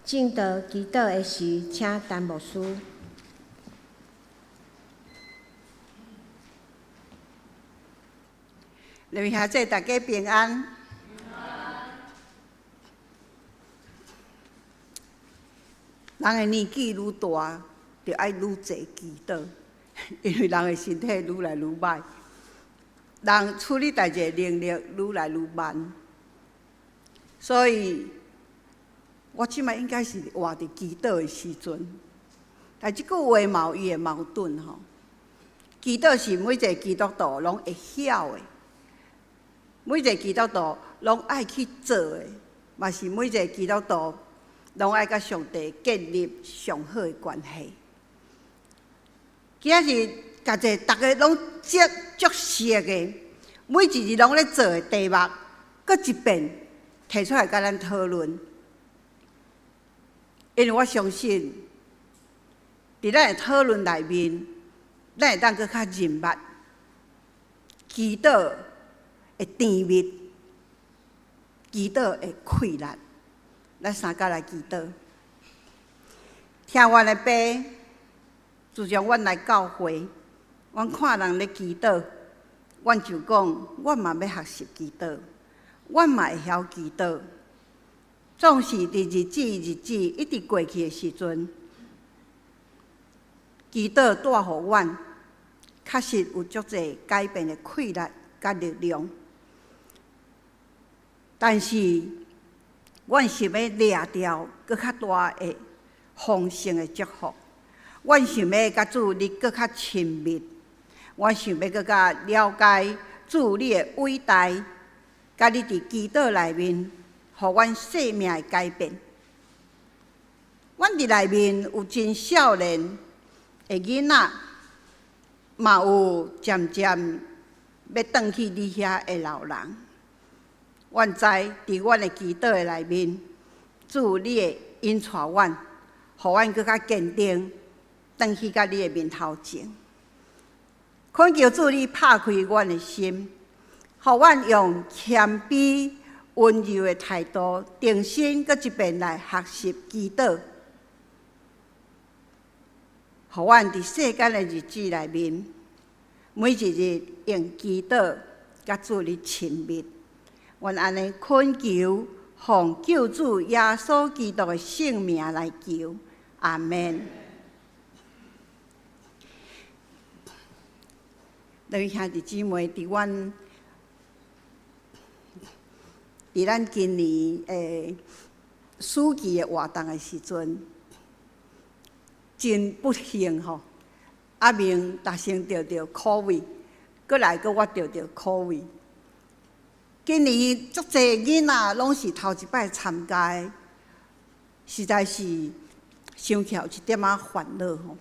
證道祈禱的時，請陳牧師。兩位兄弟，大家平安。人的年紀愈大，就愛愈濟祈禱，因為人的身體愈來愈䆀，人處理代誌的能力愈來愈慢，所以我這擺應該是活佇祈禱的時陣。但這句話嘛有伊的矛盾吼。祈禱是每一個基督徒攏會曉的，每一個基督徒攏愛去做的，嘛是每一個基督徒攏愛佮上帝建立上好的關係。今仔日共一個逐家攏足足熟的，每一日攏咧做的題目，閣一遍提出來佮咱討論。因為我相信，佇咱的討論內面，咱會當閣較認捌祈禱的甜蜜，祈禱的氣力。咱三甲來祈禱。聽阮的爸，自從阮來教會，阮看人咧祈禱，阮就講，阮嘛欲學習祈禱，阮嘛會曉祈禱。總是佇日子日子一直過去的時陣，祈禱帶予阮確實有足濟改變的氣力佮力量。但是，阮想欲掠著閣較大的豐盛的祝福，阮想欲佮主你閣較親密，阮想欲閣較了解主你的偉大，佮你佇祈禱內面，予阮生命的改變。阮佇內面有真少年的囡仔，嘛有漸漸欲轉去你遐的老人。阮知佇阮的祈禱的內面，主你會引帶阮，予阮閣較堅定，轉去到你的面頭前。懇求主你拍開阮的心，予阮用謙卑、溫柔的態度，重新閣一遍來學習祈禱，予阮佇世間的日子內面，每一日用祈禱佮主你親密。阮按呢懇求，奉救主耶穌基督的聖名來求，阿們。兩位兄弟姊妹，佇阮佇咱今年的暑期的活動的時陣，真不幸吼，阿明逐先著著 COVID，閣來閣我著著 COVID。今年足濟囡仔攏是頭一擺參加的，實在是想起來有一點仔煩惱吼。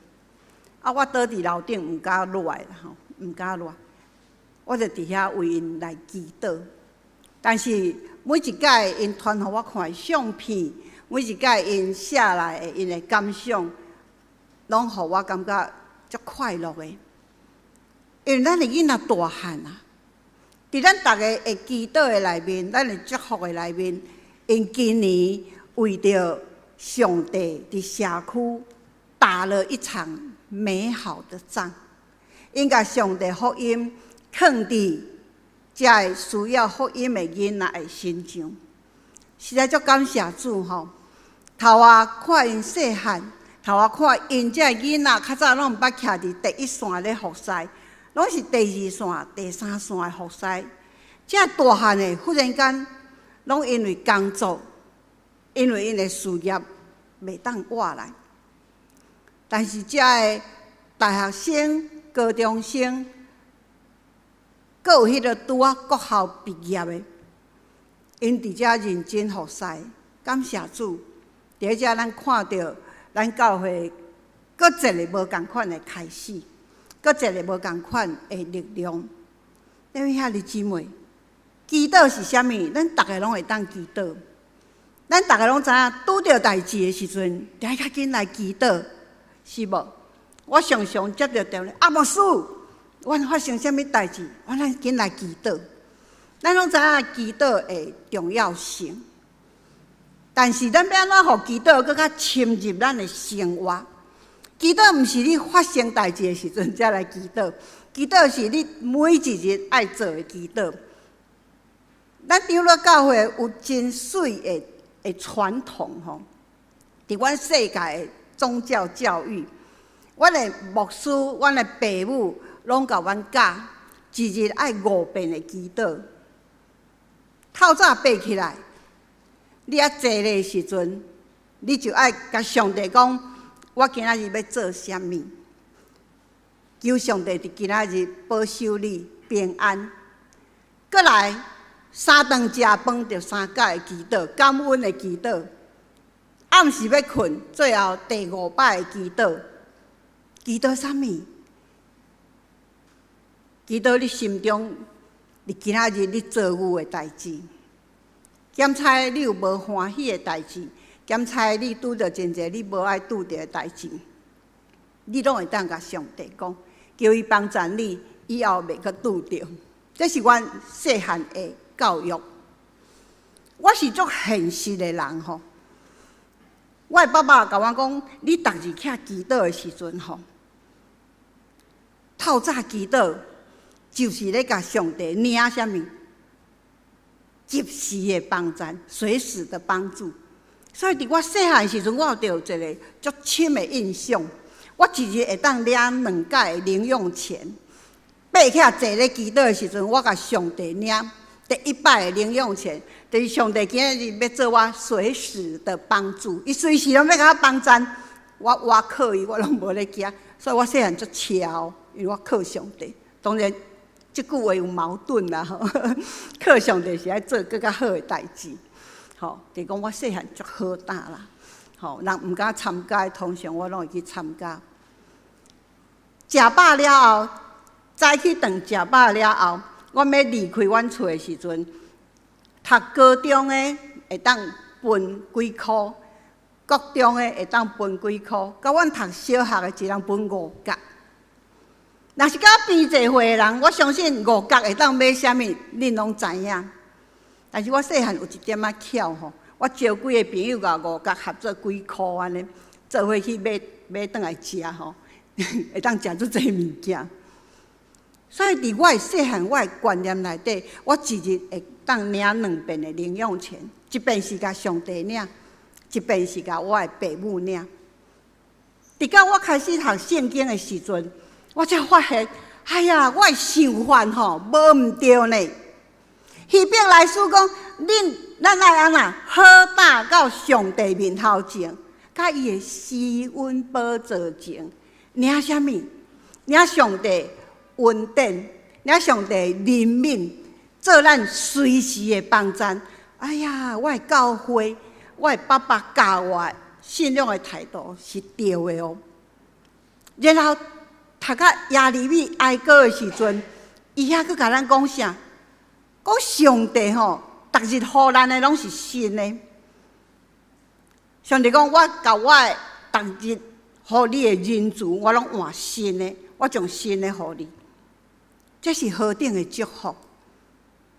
啊，我倒佇樓頂毋敢落來啦吼，毋敢落來，我就佇遐為𪜶來祈禱。但是每一擺𪜶傳予我看的相片，每一擺𪜶寫來的𪜶的感想，攏予我感覺足快樂的。因為咱的囡仔大漢啊，佇咱逐家的祈禱的內面，咱的祝福的內面，𪜶今年為著上帝佇社區打了一場美好的仗，𪜶共上帝福音囥佇遮个需要福音的囡仔的身上，實在足感謝主吼！頭仔看𪜶細漢，頭仔看𪜶遮个囡仔，較早攏毋捌徛佇第一線咧服侍，攏是第二線、第三線的服侍。遮大漢的忽然間，攏因為工作，因為𪜶的事業袂當活來。但是遮个大學生、高中生，閣有彼個拄仔國校畢業的，𪜶佇遮認真服侍，感謝主。佇遮咱看著咱教會閣一个無仝款的開始，閣一個無仝款的力量。各位兄弟姊妹，祈禱是啥物？咱逐个攏會當祈禱。咱逐个攏知影，拄著代誌的時陣，著愛較緊來祈禱，是無？我常常接著電話，啊，牧師，阮發生啥物代誌，阮咱緊來祈禱。咱攏知影祈禱的重要性。但是咱欲按怎予祈禱閣較深入咱的生活？祈禱毋是你發生代誌的時陣才來祈禱，祈禱是你每一日愛做的祈禱。咱長老教會有真媠的傳統吼，佇阮世界的宗教教育，阮的牧師、阮的爸母攏共阮教，一日愛五遍的祈禱。透早爬起來，你猶坐咧的時陣，你就愛共上帝講：我今仔日欲做啥物？求上帝佇今仔日保守你平安。閣來三頓食飯，著三擺的祈禱，感恩的祈禱。暗時欲睏，最後第五擺的祈禱，祈禱啥物？祈禱你心中，你今仔日你遭遇的代誌，檢查你有無歡喜的代誌，檢查你拄著真濟你無愛拄著的代誌，你攏會當共上帝講，求伊幫贊你，以後袂閣拄著。這是阮細漢的教育。我是足現實的人吼。我的爸爸共我講，你逐日起來祈禱的時陣吼，透早祈禱就是咧共上帝領啥物？及時的幫贊，隨時的幫助。所以佇我細漢時陣，我有著一個足深的印象。我一日會當領兩角的零用錢，爬起來坐咧祈禱的時陣，我共上帝領第一擺的零用錢，就是上帝今仔日欲做我隨時的幫助，伊隨時攏欲共我幫贊，我倚靠伊，我攏無咧驚。所以我細漢足撨，因為我靠上帝。當然，這句話有矛盾啦，吼！靠上帝是愛做閣較好的代誌，吼！就講我細漢足好膽啦，吼！人毋敢參加，通常我攏會去參加。食飽了後，早起頓食飽了後，我欲離開阮厝的時陣，讀高中的會當分幾箍，國中的會當分幾箍，佮阮讀小學的一人分五角。若是佮我平濟歲的人，我相信五角會當買啥物，恁攏知影。但是我細漢有一點仔巧吼，我招幾个朋友共五角合做幾箍按呢，做伙去買買轉來食吼，會當食足濟物件。所以佇我的細漢，我的觀念內底，我一日會當領兩遍的零用錢，一遍是共上帝領，一遍是共我的爸母領。直到我開始讀聖經的時陣，我才發現，哎呀，我的想法吼無毋對呢。希伯來書講，恁咱愛按怎好膽到上帝面頭前，佮伊的施恩寶座前，領啥物？領上帝恩典，領上帝憐憫，做咱隨時的幫贊。哎呀，我的教會，我的爸爸教我信仰的態度是對的哦。然後讀到耶利米哀歌的時陣，伊遐閣共咱講啥？講上帝吼，逐日予咱的攏是新的。上帝講，我共我的逐日予你的仁慈，我攏換新的，我將新的予你。這是何等的祝福！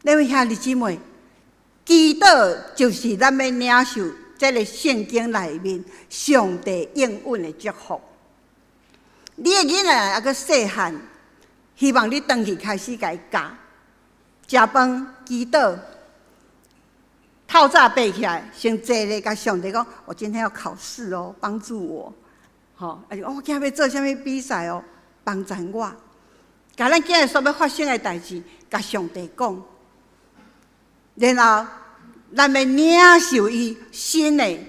各位兄弟姊妹，祈禱就是咱欲領受這个聖經內面上帝應允的祝福。你的囡仔猶閣細漢，希望你轉去開始共伊教，食飯祈禱，透早爬起來，先坐咧，共上帝講：我今天要考試哦，幫助我。吼，啊是我今仔欲做啥物比賽哦，幫贊我。共咱今日所欲發生的代誌，共上帝講，然後咱欲領受伊新的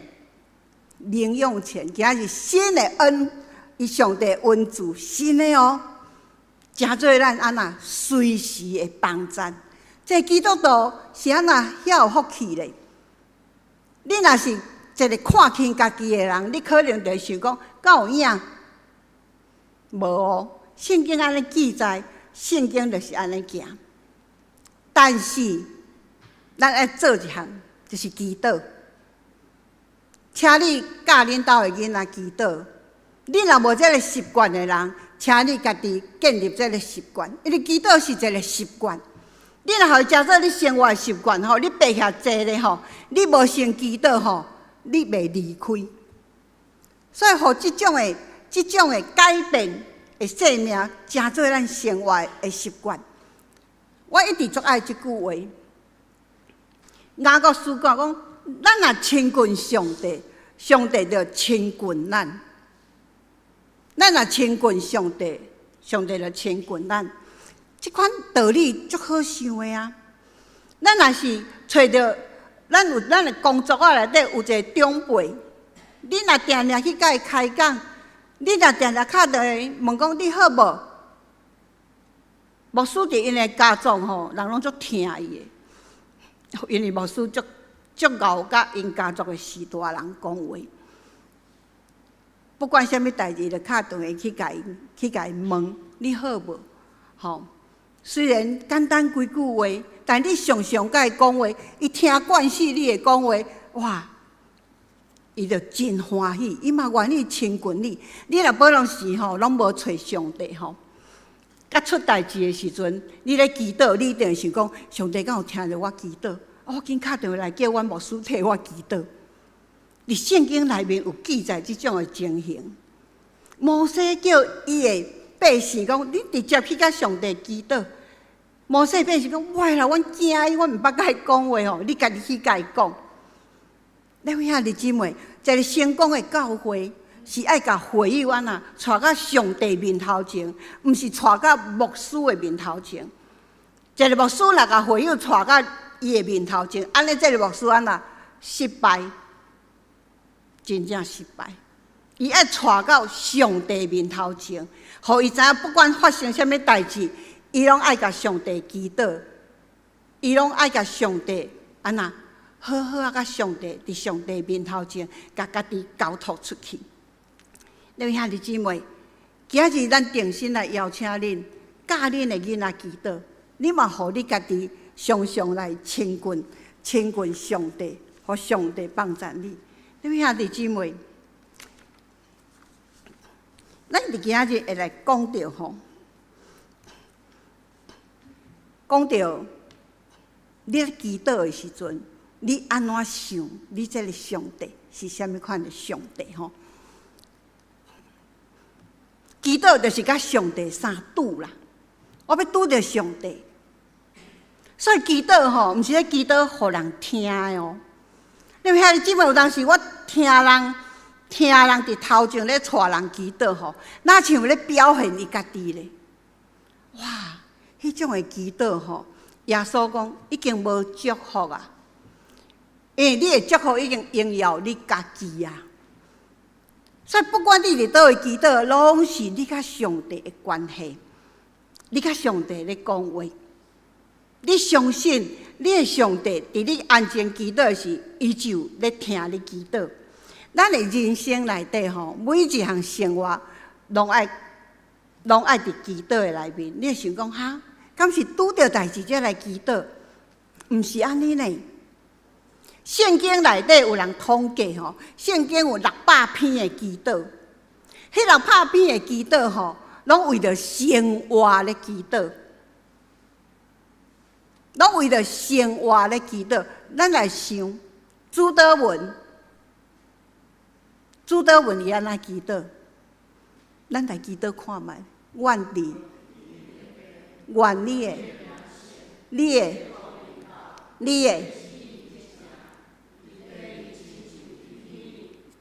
零用錢，今仔日新的恩，伊上帝恩賜新的哦，成做咱按怎隨時的幫贊。這基督徒是按怎遐有福氣咧？你若是一個看輕家己的人，你可能就會想講，敢有影？無哦。聖經按呢記載，聖經就是按呢行。但是，咱愛做一項，就是祈禱。請你教恁兜的囡仔祈禱。你若無這个習慣的人，請你家己建立這个習慣，因為祈禱是一個習慣。你若予伊成做你生活的習慣吼，你爬起來坐咧吼，你無先祈禱吼，你袂離開。所以，予這種的改變的生命，成做咱生活的習慣。我一直足愛這句話。雅各書講講，咱若親近上帝，上帝就親近咱。咱若親近上帝，上帝就親近咱。這款道理足好想的啊！咱若是揣著，咱有咱的工作仔內底有一个長輩，你若定定去共伊開講，你若定定敲電話問講你好無？牧師佇𪜶的家族吼，人攏足疼伊的，因為牧師足足𠢕佮𪜶家族的序大人講話，不管啥物代誌，就敲電話去共伊問你好無？吼，雖然簡單幾句話，但你常常佮伊講話，伊聽慣勢你的講話，哇！伊就真歡喜，伊嘛願意親近你。你若本來時吼，攏無揣上帝吼，佮出代誌的時陣，你咧祈禱，你一定會想講：上帝敢有聽著我祈禱？我緊敲電話來叫阮牧師替我祈禱。佇聖經內面有記載這種的情形。摩西叫伊的百姓講：你直接去共上帝祈禱。摩西百姓講：袂啦，阮驚伊，阮毋捌共伊講話吼，你家己去共伊講。你有兄弟姊妹，一个成功的教會是愛共會友按怎帶到上帝面頭前，毋是帶到牧師的面頭前。一个牧師若共會友帶到伊的面頭前，按呢這个牧師按怎失敗，真正失敗。伊愛帶到上帝面頭前，予伊知影不管發生啥物代誌，伊攏愛共上帝祈禱，伊攏愛共上帝按怎好好仔，共上帝佇上帝面頭前，共家己交託出去。各位兄弟姊妹，今日咱定心來邀請恁，教恁的囡仔祈禱，你嘛予你家己常常來親近、親近上帝，予上帝幫助你。各位兄弟姊妹，咱佇今日會來講著吼，講著你咧祈禱的時陣，你按怎想？你這个上帝是啥物款的上帝？吼，祈禱就是佮上帝相拄啦。我欲拄著上帝，所以祈禱吼，毋是咧祈禱予人聽的哦。你有兄弟姊妹，有當時我聽人佇頭前咧帶人祈禱吼，若像咧表現伊家己咧。哇，彼種的祈禱吼，耶穌講已經無祝福啊！因為你的祝福已經榮耀你家己啊！所以不管你佇佗位祈禱，攏是你佮上帝的關係，你佮上帝咧講話，你相信你的上帝佇你安靜祈禱時，伊就咧聽你祈禱。咱的人生內底吼，每一項生活攏愛佇祈禱的內面。你會想講哈，敢是拄著代誌才來祈禱？毋是按呢呢。聖經內底有人統計吼，聖經有六百篇的祈禱，彼六百篇的祈禱吼，攏為著生活咧祈禱，攏為著生活咧祈禱。咱來想，主禱文，主禱文伊按怎祈禱？咱來祈禱看覓，願你，願你的，你的，你的。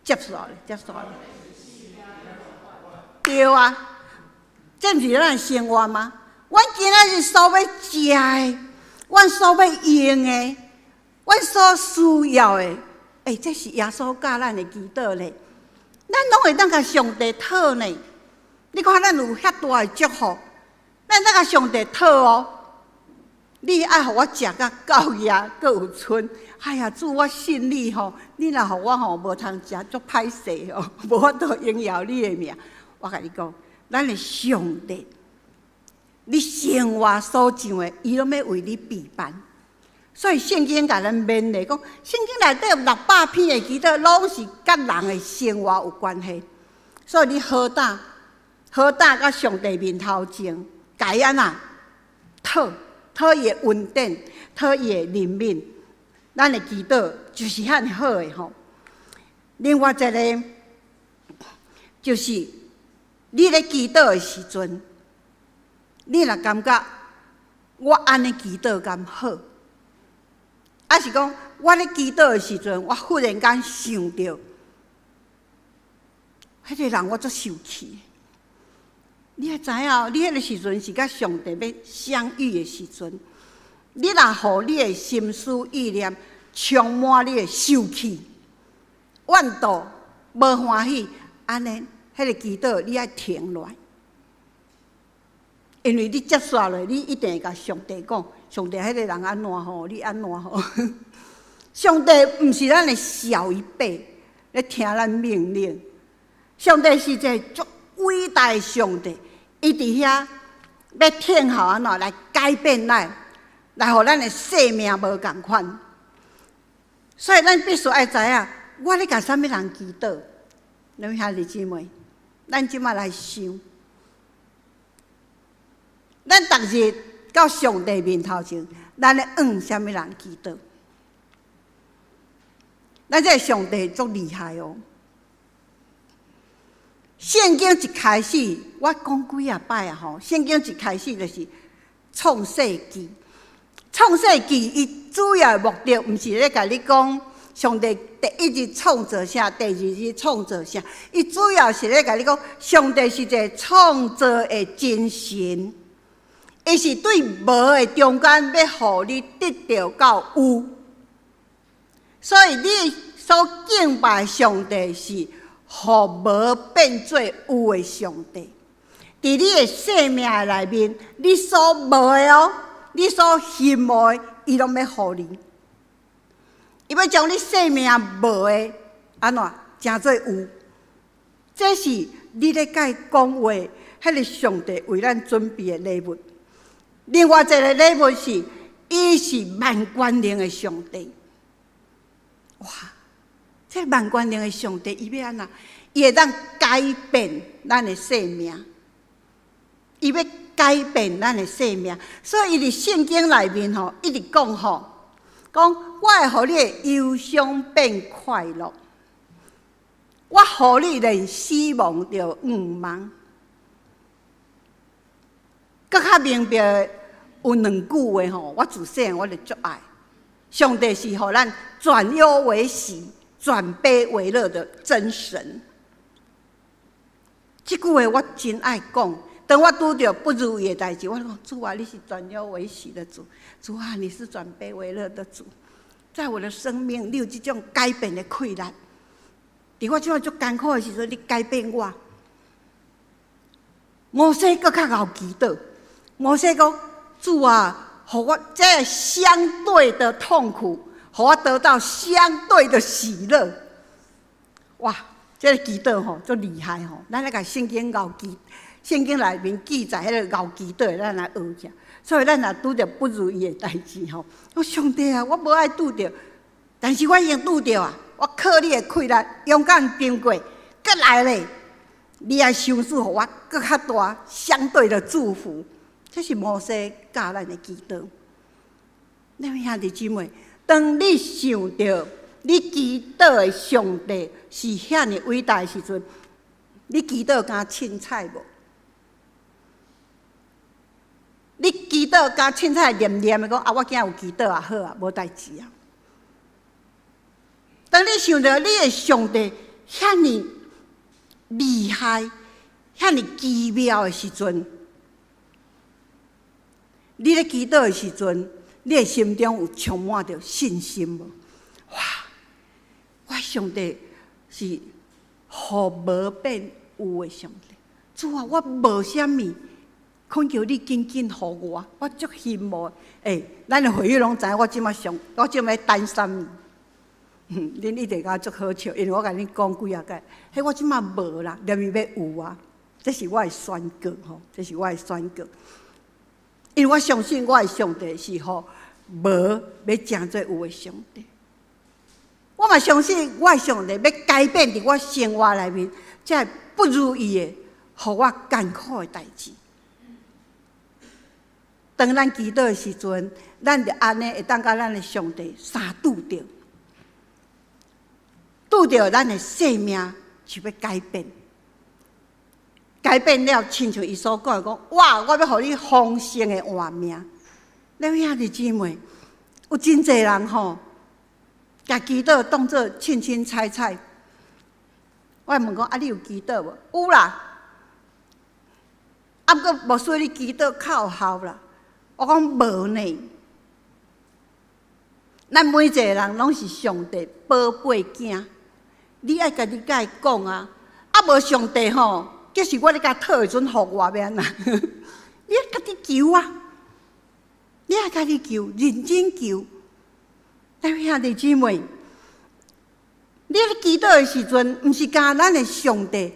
接煞咧，接煞咧，對啊，這毋是咱的生活嗎？阮今仔日所欲食的，阮所欲用的，阮所需要的，欸，這是耶穌教咱的祈禱咧。咱攏會當共上帝討呢？你看咱有遐大的祝福，咱當共上帝討哦。你愛予我食甲夠額，閣有賰。哎呀，主，我信你吼，你若予我吼無通食，足歹勢哦，無法度榮耀你的名。我共你講，咱的上帝，你生活所上的，伊攏欲為你備辦。所以聖經共咱勉勵講，聖經內底有六百篇的祈禱，攏是佮人的生活有關係。所以你好膽好膽佮上帝面頭前，共伊按怎討討伊的恩典，討伊的憐憫，咱的祈禱就是遐爾好的吼。另外一个就是你咧祈禱的時陣，你若感覺我按呢祈禱敢好，抑是講我咧祈禱的時陣，我忽然間想著，彼個人我足受氣。你愛知影，你彼個時陣是佮上帝欲相遇的時陣，你若予你的心思意念充滿你的受氣、怨妒、無歡喜，按呢，彼個祈禱你愛停落來，因為你接煞落，你一定會共上帝講，上帝彼個人按怎吼，你按怎吼？上帝毋是咱的小一輩咧聽咱命令，上帝是一个足偉大的上帝，伊佇遐欲聽候按怎來改變咱，來予咱的生命無仝款。所以咱必須愛知影，我咧共啥物人祈禱？兩位兄弟姊妹，咱這馬來想，咱逐日到上帝面頭前，咱咧向啥物人祈禱？咱這个上帝足厲害哦！聖經一開始，我講幾仔擺啊吼。聖經一開始就是創世記，創世記伊主要的目的，毋是咧共你講上帝第一日創造啥，第二日創造啥，伊主要是咧共你講，上帝是一个創造的真神，伊是對無的中間欲予你得著到有，所以你所敬拜上帝是予無變做有的上帝。佇你的生命內面，你所無的哦，你所羨慕的，伊攏欲予你。伊欲將你生命無的，按怎成做有？這是你咧共伊講話，彼个上帝為咱準備的禮物。另外一个禮物是，伊是萬權能的上帝。哇！這萬權能的上帝，伊欲按怎？伊會當改變咱的生命，伊欲改變咱的生命。所以伊佇聖經內面吼，一直講吼，講我會予你的憂傷變快樂，我予你連死亡著向望。閣較明白有兩句話吼，我自細漢我就足愛。上帝是予咱轉憂為喜、轉悲為樂的真神。這句話我真愛講。當我拄著不如意的代誌，我講主啊，你是轉憂為喜的主，主啊，你是轉悲為樂的主。在我的生命，你有這種改變的氣力。佇我這馬足艱苦的時陣，你改變我。摩西閣較𠢕祈禱，摩西講：主啊，予我這相對的痛苦，予我得到相對的喜樂。哇，這个祈禱吼足厲害吼！咱來共聖經𠢕記，聖經內面記載彼个𠢕祈禱，咱來學起來。所以咱若拄著不如意的代誌吼，我上帝啊，我無愛拄著，但是我已經拄著啊！我靠你的氣力，勇敢經過，閣來咧！你愛賞賜予我閣較大相對的祝福，這是摩西教咱的祈禱。兩位兄弟姊妹，當你想著你祈禱的上帝是遐爾偉大的時陣，你祈禱敢凊彩無？你祈禱敢凊彩念念的講啊，我今有祈禱啊，好啊，無代誌啊。當你想著你的上帝遐爾厲害、遐爾奇妙的時陣，你咧祈禱的時陣，你的心中有充滿著信心無？哇！我上帝是予無變有的上帝。主啊，我無啥物，懇求你緊緊予我，我足羨慕。欸，咱的會友攏知影，我這馬上，我這馬等啥物？恁一定感覺足好笑，因為我共恁講幾仔擺，彼我這馬無啦，連伊欲有啊，這是我的宣告吼，這是我的宣告。因為我相信我的上帝是予無欲成做有的上帝。我嘛相信我的上帝欲改變佇我生活內面這不如意的，予我艱苦的代誌。當咱祈禱的時陣，咱就按呢會當佮咱的上帝相拄著。拄著咱的生命就欲改變，改變了，親像伊所講的講，哇！我欲予你豐盛的活命。你兄弟姊妹，有真濟人吼，共祈禱當做凊凊彩彩。我問講啊，你有祈禱無？有啦。啊，毋過牧師你祈禱較有效啦。我講無呢。咱每一個人攏是上帝寶貝囝，你愛家己共伊講啊。啊，無上帝吼，假使我咧共討的時陣，予我欲按怎？你愛家己求啊！你愛家己求，認真求。咱兄弟姊妹，你咧祈禱的時陣，毋是干咱的上帝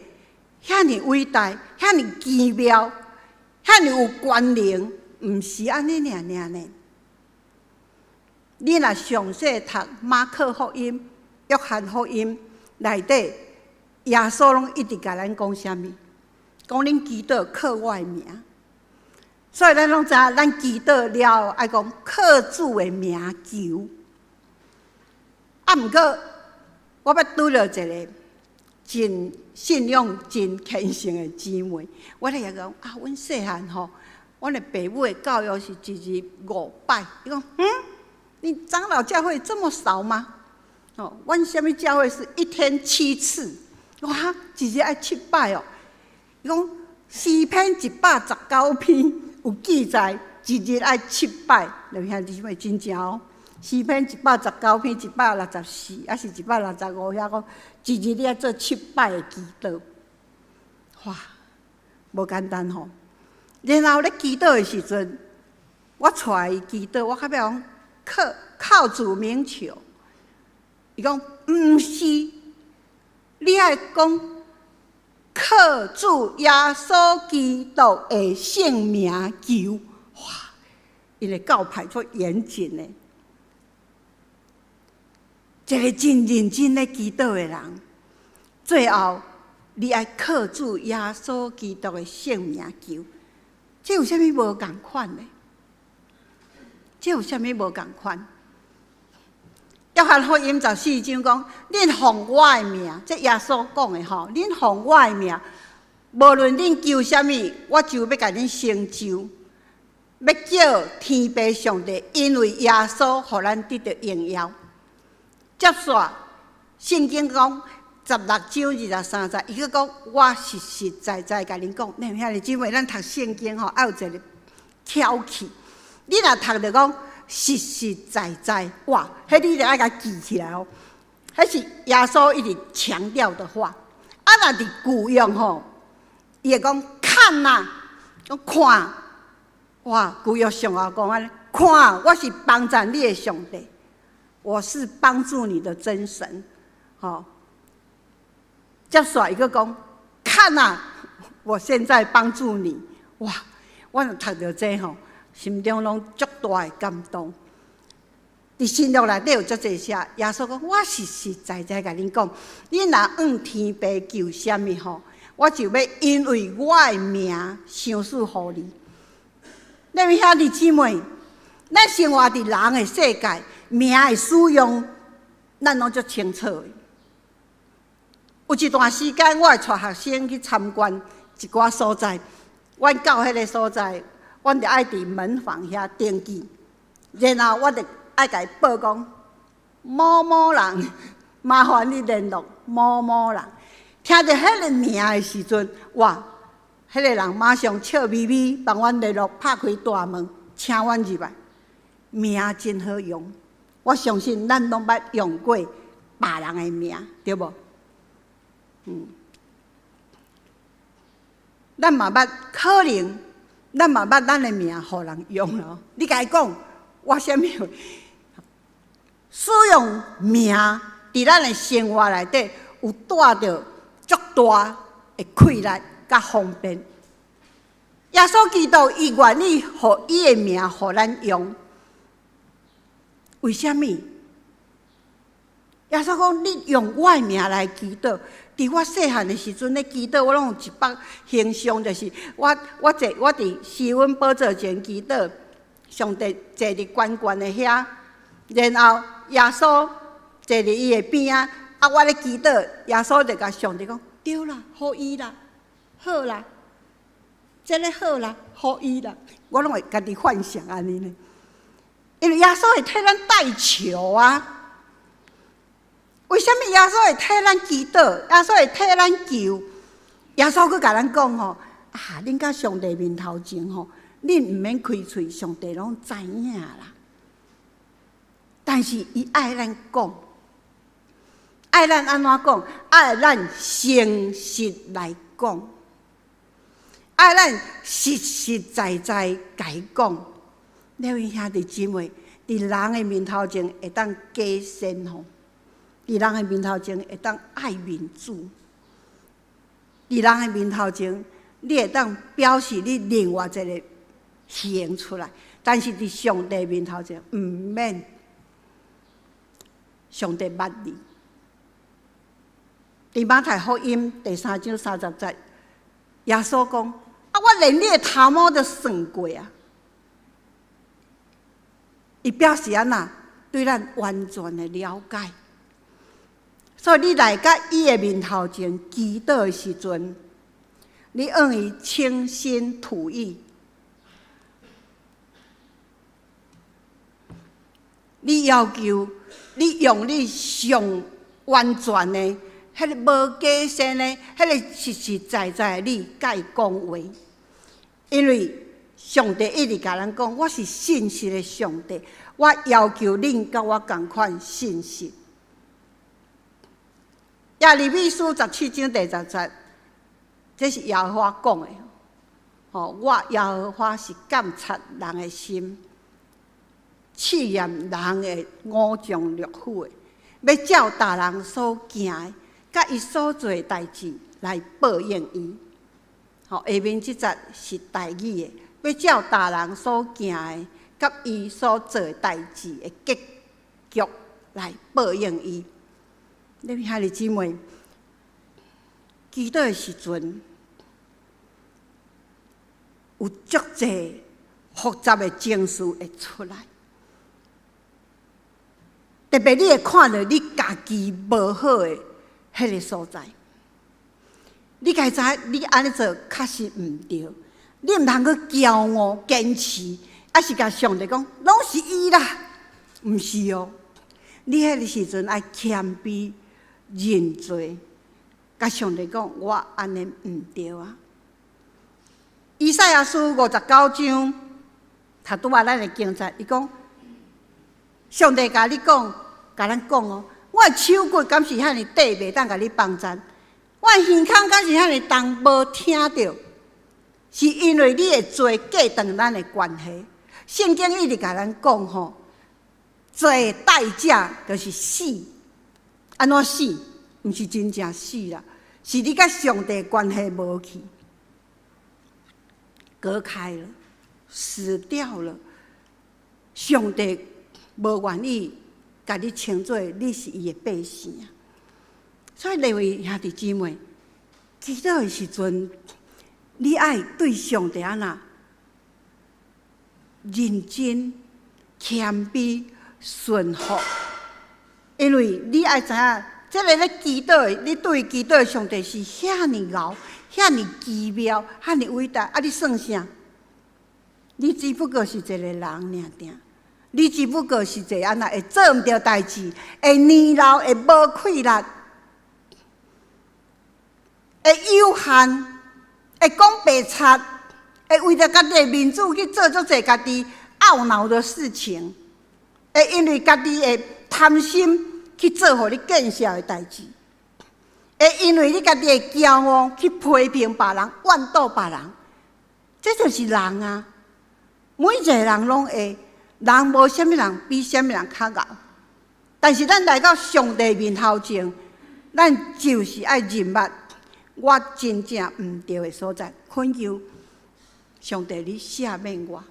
遐爾偉大、遐爾奇妙、遐爾有權能，毋是按呢爾爾呢。你若詳細讀馬可福音、約翰福音內底，耶穌攏一直共咱講啥物？講恁祈禱靠我的名，所以咱攏知影，咱祈禱了後愛講靠主的名求。啊，毋過我捌拄著一個真信仰、真虔誠的姊妹，我咧共伊講啊，阮細漢吼，阮的爸母的教育是一日五擺。伊講嗯，你長老教會這麼少嗎？哦，阮啥物教會是一天七次。哇，一日愛七擺哦。伊講詩篇119篇有記載，一日愛七擺。兩兄弟姊妹真正哦。詩篇一百十九篇164，抑是165遐講，一日你愛做七擺的祈禱。哇，無簡單吼。然後咧祈禱的時陣，我帶伊祈禱，我較尾講靠靠主名求。伊講毋是，你愛講靠主耶穌基督的聖名求。哇，𪜶的教派足嚴謹的。一個真認真咧祈禱的人，最後你愛靠主耶穌基督的聖名求，這有啥物無仝款的？這有啥物無仝款？約翰福音14章講：恁奉我的名，這耶穌講的吼，恁奉我的名，無論恁求啥物，我就欲共恁成就。欲叫天父上帝因為耶穌，予咱得著榮耀。接續聖經講16章23節，伊閣講我實實在在共恁講，兄弟姊妹，咱讀聖經吼，愛有一個巧氣。你若讀著講實實在在，哇，彼你著愛共記起來哦。彼是耶穌一直強調的話。啊，若佇舊約吼，伊會講看哪，講看，哇，舊約上後講按呢，看，我是幫助你的上帝。我是幫助你的真神，吼。接續伊閣講，看哪，我現在幫助你，哇！我若讀著這吼，心中攏足大的感動。佇新約內底有足濟寫，耶穌講，我實實在在共恁講，恁若向天父求啥物吼，我就欲因為我的名賞賜予你。那位兄弟姊妹，咱生活佇人的世界，名的使用，咱攏足清楚的。有一段時間，我會帶學生去參觀一寡所在。阮到彼个所在，阮就愛佇門房遐登記，然後我就愛共伊報講某某人，麻煩你聯絡某某人。聽著彼個名的時陣，哇！彼個人馬上笑眯眯幫阮聯絡，拍開大門，請阮入來。名真好用，我相信咱攏捌用過別人的名，對無？咱嘛捌可能，咱嘛捌咱的名予人用咯。你共伊講，我啥物？使用名佇咱的生活內底有帶著足大的氣力佮方便。耶穌基督伊願意予伊的名予咱用，為啥物？耶穌講：你用我的名來祈禱。佇我細漢的時陣咧祈禱，我攏有一幅形象，就是我我坐我佇施恩寶座前祈禱，上帝坐佇懸懸的遐，然後耶穌坐佇伊的邊仔，啊，我咧祈禱，耶穌就共上帝講：對啦，予伊啦，好啦，這个好啦，予伊啦。我攏會家己幻想按呢呢，因為耶穌會替咱代求啊。為啥物耶穌會替咱祈禱？耶穌會替咱求？耶穌閣共咱講吼：啊，恁佮上帝面頭前吼，恁毋免開喙，上帝攏知影啦。但是伊愛咱講，愛咱按怎講？愛咱誠實來講，愛咱實實在在共伊講。兩位兄弟姊妹，佇人的面頭前會當假善吼，佇人的面頭前會當愛面子，佇人的面頭前，你會當表示你另外一个形出來，但是佇上帝面頭前毋免，上帝捌你。佇馬太福音第三章三十節，耶穌講：啊，我連你的頭毛都算過啊！伊表示按怎對咱完全的了解。所以你來到伊的面頭前祈禱的時陣，你向伊傾心吐意，你要求你用你上完全的、彼个無假善的、彼个實實在在的你，共伊講話，因為上帝一直共咱講，我是信實的上帝，我要求恁佮我仝款信實。耶利米書十七章第十節，這是耶和華講的。吼，我耶和華是鑒察人的心，試驗人的五臟六腑的，欲照逐人所行的，佮伊所做的代誌來報應伊。吼，下面這節是台語的，欲照逐人所行的，佮伊所做的代誌的結局來報應伊。你兄弟姊妹，祈禱的時陣，有足濟複雜的情緒會出來，特別你會看著你家己無好的彼个所在，你該知你按呢做確實毋對，你毋通閣驕傲堅持，抑是共上帝講攏是伊啦，毋是哦，你彼个時陣愛謙卑認罪，共上帝講我按呢毋對啊。以賽亞書五十九章，頭拄仔咱的經節，伊講上帝共你講，共咱講哦，我的手骨敢是遐爾短，袂當共你幫贊；我的耳孔敢是遐爾重，無聽著，是因為你的罪隔斷咱的關係。聖經一直共咱講吼，罪的代價就是死。按怎死？毋是真正死啦，是你佮上帝關係無去，隔開了，死掉了。上帝無願意共你稱做你是伊的百姓。所以，兩位兄弟姊妹，祈禱的時陣，你愛對上帝按怎認真、謙卑、順服，因為你愛知影，這个咧祈禱的，你對祈禱的上帝是遐爾𠢕、遐爾奇妙、遐爾偉大。啊，你算啥？你只不過是一個人爾爾，你只不過是一個按怎會做毋著代誌，會年老，會無氣力，會有限，會講白賊，會為著家己的面子去做足濟家己懊惱的事情，會因為家己的貪心去做予你見笑的代誌，會因為你家己的驕傲去批評別人、怨妒別人，這就是人啊！每一個人攏會，人無啥物人比啥物人較𠢕，但是咱來到上帝面頭前，咱就是愛認捌我真正毋對的所在，懇求上帝你赦免我，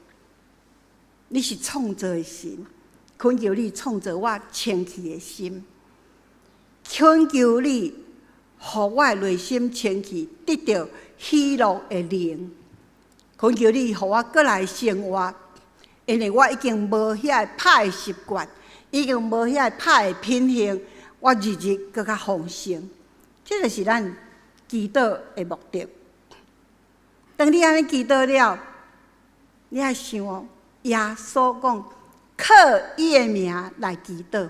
你是創造的神，懇求你創造我清氣的心，懇求你予我的內心清氣，得著喜樂的靈。懇求你予我閣來生活，因為我已經無遐个歹的習慣，已經無遐个歹的品行，我日日閣較豐盛。這就是咱祈禱的目的。當你按呢祈禱了，你愛想哦，耶穌講靠伊的名來祈禱。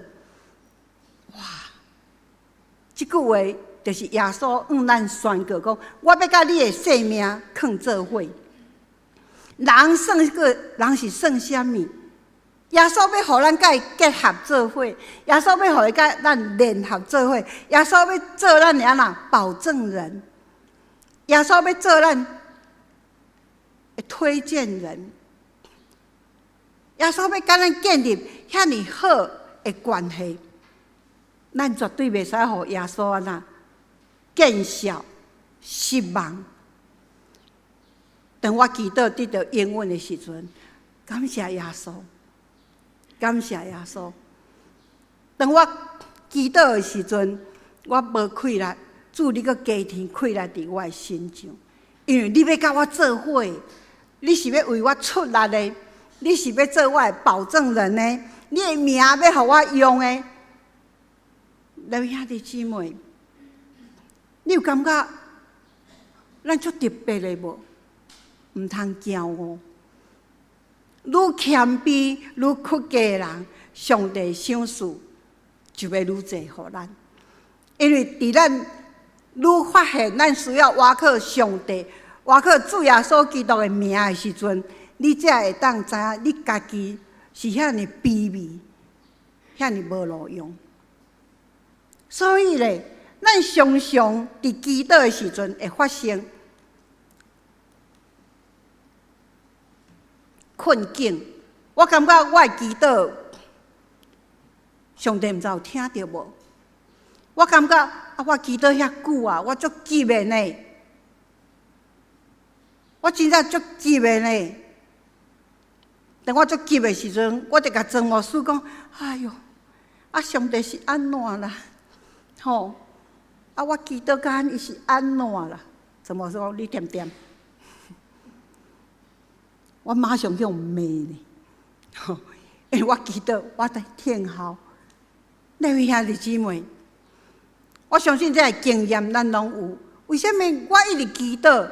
哇！這句話就是耶穌向咱宣告講：我欲佮你的性命囥做伙。人算個人是算啥物？耶穌欲予咱佮伊結合做伙，耶穌欲予伊佮咱聯合做伙，耶穌欲做咱的按怎保證人？耶穌欲做咱的推薦人？耶穌欲佮咱建立遐爾好的關係，咱絕對袂使予耶穌按怎見笑失望。當我祈禱得到應允的時陣，感謝耶穌，感謝耶穌。當我祈禱的時陣，我無氣力，主你閣加添氣力佇我的身上，因為你欲佮我做伙，你是欲為我出力的，你是欲做我的保證人的，你的名欲予我用的。來位兄弟姊妹，你有感覺咱足特別的無？毋通驕傲，愈謙卑、愈屈低的人，上帝賞賜就欲愈濟予咱。因為佇咱愈發現咱需要倚靠上帝、倚靠主耶穌基督的名的時陣，你才會當知影你家己是遐爾卑微、遐爾無路用。所以咧，咱常常佇祈禱的時陣會發生困境。我感覺我的祈禱，上帝毋知有聽著無？我感覺啊，我祈禱遐久啊，我足急的呢，我真正足急的呢。當我足急的時陣，我就共莊牧師講：哎喲，啊，上帝是按怎啦？吼！啊，我祈禱到按呢，伊是按怎啦？莊牧師講：你恬恬。我馬上去予罵呢，因為我祈禱，我在聽候。那位兄弟姊妹，我相信這個經驗咱攏有。為啥物我一直祈禱？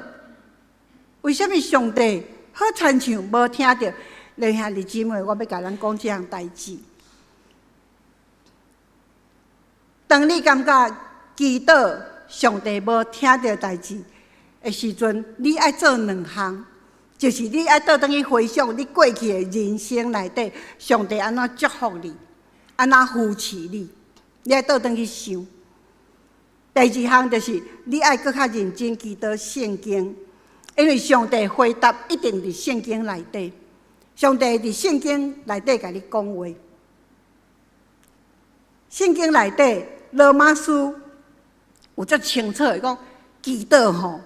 為啥物上帝好親像無聽著？那位兄弟姊妹，我欲共咱講這項代誌。當你感覺祈禱上帝無聽著代誌的時陣，你愛做兩項。就是你愛倒轉去回想你過去的人生內底，上帝按怎祝福你，按怎扶持你，你愛倒轉去想。第二項就是你愛閣較認真祈禱聖經，因為上帝回答一定佇聖經內底，上帝佇聖經內底共你講話。聖經內底羅馬書有足清楚的講，祈禱吼，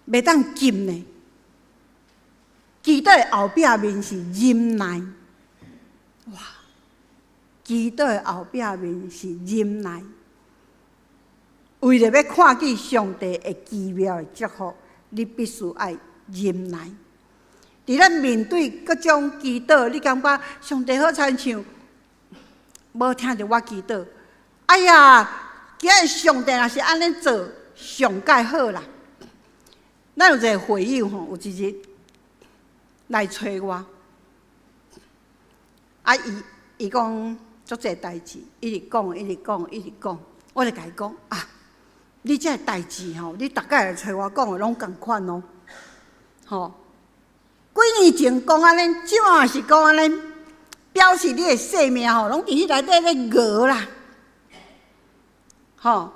袂當禁的。祈禱的後壁面是忍耐，哇！祈禱的後壁面是忍耐，為著欲看見上帝的奇妙的祝福，你必須愛忍耐。佇咱面對各種祈禱，你感覺上帝好親像無聽著我祈禱。哎呀，今日上帝若是按呢做，上蓋好啦。咱有一個會友吼，有一日來揣我，啊，伊伊講足濟代誌，一直講，一直講，一直講，我就共伊講啊，你這个代誌吼，你逐擺來揣我講的攏仝款哦，吼，幾年前講按呢，這馬是講按呢，表示你的性命吼，攏佇彼內底咧熬啦，吼，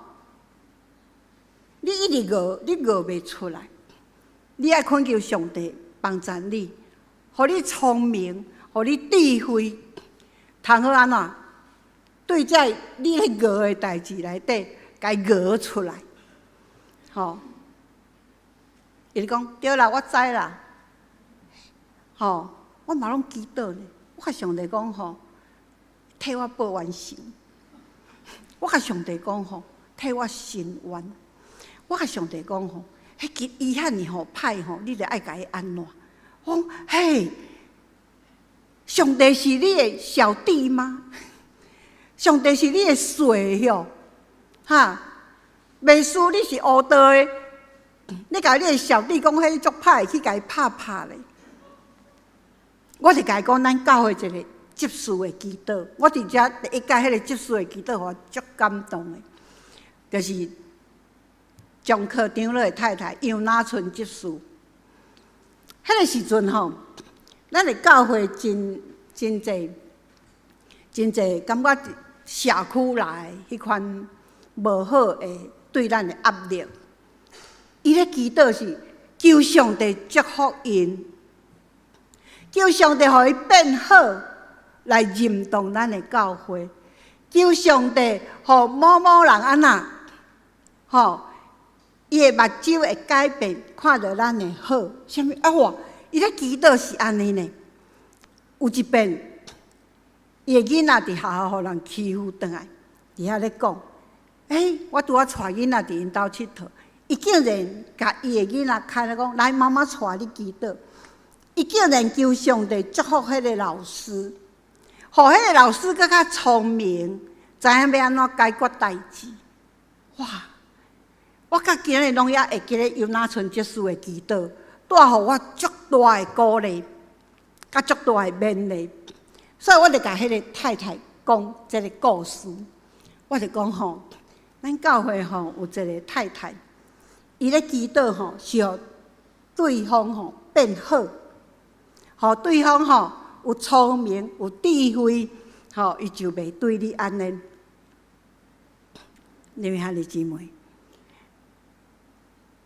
你一直熬，你熬袂出來，你愛懇求上帝幫助你。予你聰明，予你智慧，通好按怎？對這你咧熬的代誌內底，共伊熬出來。吼！伊就講對啦，我知啦。吼！我嘛攏祈禱呢。我共上帝講吼，替我報冤仇。我共上帝講吼，替我伸冤。我共上帝講吼，彼伊遐爾吼歹吼，你著愛共伊按怎？我講嘿，上帝是你的小弟嗎？上帝是你的稅吼，哈！袂輸你是烏道的，你共你的小弟講，彼足歹，去共伊拍拍咧。我就共伊講，咱教會一個執事的祈禱，我佇遮第一屆彼個執事的祈禱，予我足感動的，就是張科長老的太太楊那春執事。彼個時陣吼，咱的教會真真濟真濟，感覺社區內彼款無好的對咱的壓力。伊咧祈禱是求上帝祝福𪜶，求上帝予伊變好，來認同咱的教會。求上帝予某某人按怎，吼，伊的目睭會改變，看著咱的好。啥物啊？哇！伊咧祈禱是按呢呢。有一遍，伊的囡仔佇學校予人欺負轉來，佇遐咧講：欸，我拄仔帶囡仔佇𪜶兜𨑨迌。伊竟然共伊的囡仔牽來講：來，媽媽帶你祈禱。伊竟然求上帝祝福彼個老師，予彼個老師閣較聰明，知影欲按怎解決代誌。哇！我到今日攏猶會記得尤那春執事的祈禱，帶予我足大的鼓勵，佮足大的勉勵。所以我就共彼個太太講這个故事。我就講吼，咱教會吼有一個太太，伊咧祈禱吼是予對方吼變好，予對方吼有聰明有智慧，吼伊就袂對你按呢。你們兄弟姊妹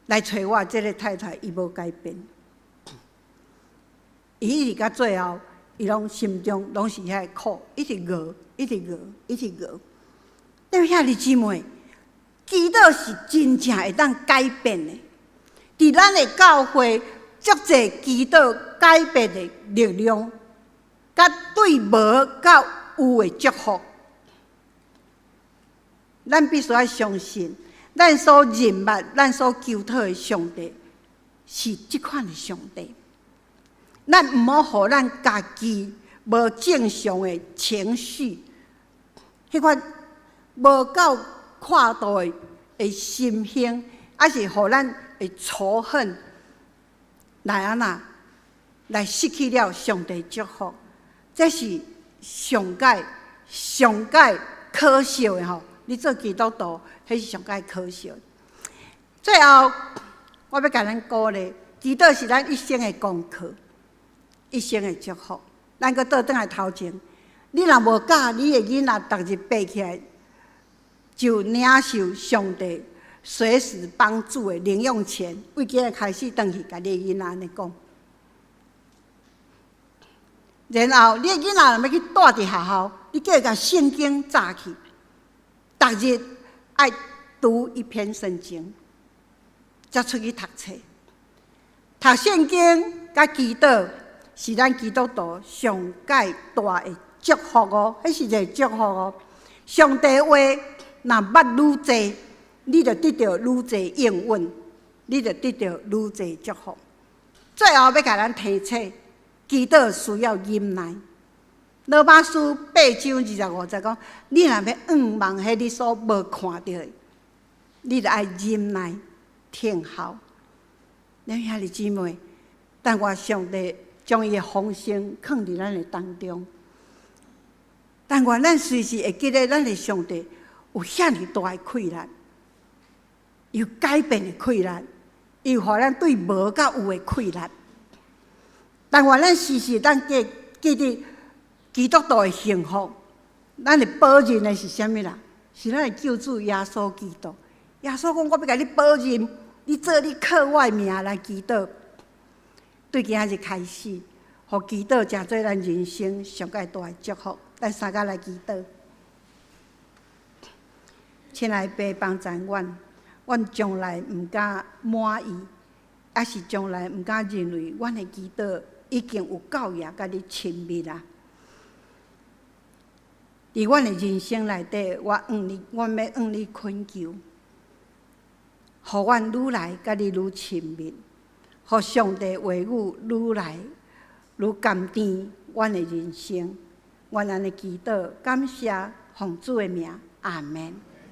來揣我，這个太太伊無改變，伊一直到最後，伊攏心中攏是遐个苦，一直熬，一直熬，一直熬。你們兄弟姊妹，祈禱是真正會當改變的。佇咱的教會，足濟祈禱改變的力量，佮對無到有的祝福。咱必須愛相信，咱所認捌、咱所求討的上帝是這款的上帝。咱毋好予咱家己無正常的情緒，彼款無夠闊度的心胸，抑是予咱的仇恨來按怎來失去了上帝祝福，這是上蓋上蓋可惜的吼。你做基督徒，彼是上蓋可惜。最後，我欲共咱鼓勵，祈禱是咱一生的功課，一生的祝福。咱閣倒轉來頭前，你若無教你的囡仔，逐日爬起來就領受上帝隨時幫助的零用錢，為今日開始轉去共你的囡仔按呢講。然後，你的囡仔若欲去蹛佇學校，你叫伊共聖經紮去。逐日愛讀一篇聖經，才出去讀冊。讀聖經佮祈禱是咱基督徒上蓋大的祝福哦，彼是一个祝福哦。上帝話若捌愈濟，你就得著愈濟應允，你就得著愈濟祝福。最後欲共咱提醒，祈禱需要忍耐。羅馬書8章25節講：你若欲向望彼你所無看著的，你就愛忍耐等候。咱兄弟姊妹，但願上帝將伊的豐盛囥佇咱的當中。但願咱隨時會記得，咱的上帝有遐爾大的氣力，有改變的氣力，有予咱對無到有的氣力。但願咱時時當記記得基督徒的幸福，咱的保證的是啥物啦？是咱的救主耶穌基督。耶穌講：我欲共你保證，你做你靠我的名來祈禱。對今仔日開始，予祈禱成做咱人生上蓋大的祝福。咱三个來祈禱。親愛的父幫助阮，阮從來毋敢滿意，抑是從來毋敢認為阮的祈禱已經有夠額佮你親密啊！佇阮的人生內底，我向你，阮欲向你懇求，予阮愈來佮你愈親密，予上帝話語愈來愈甘甜阮的人生。阮按呢祈禱，感謝，奉主的名，阿門。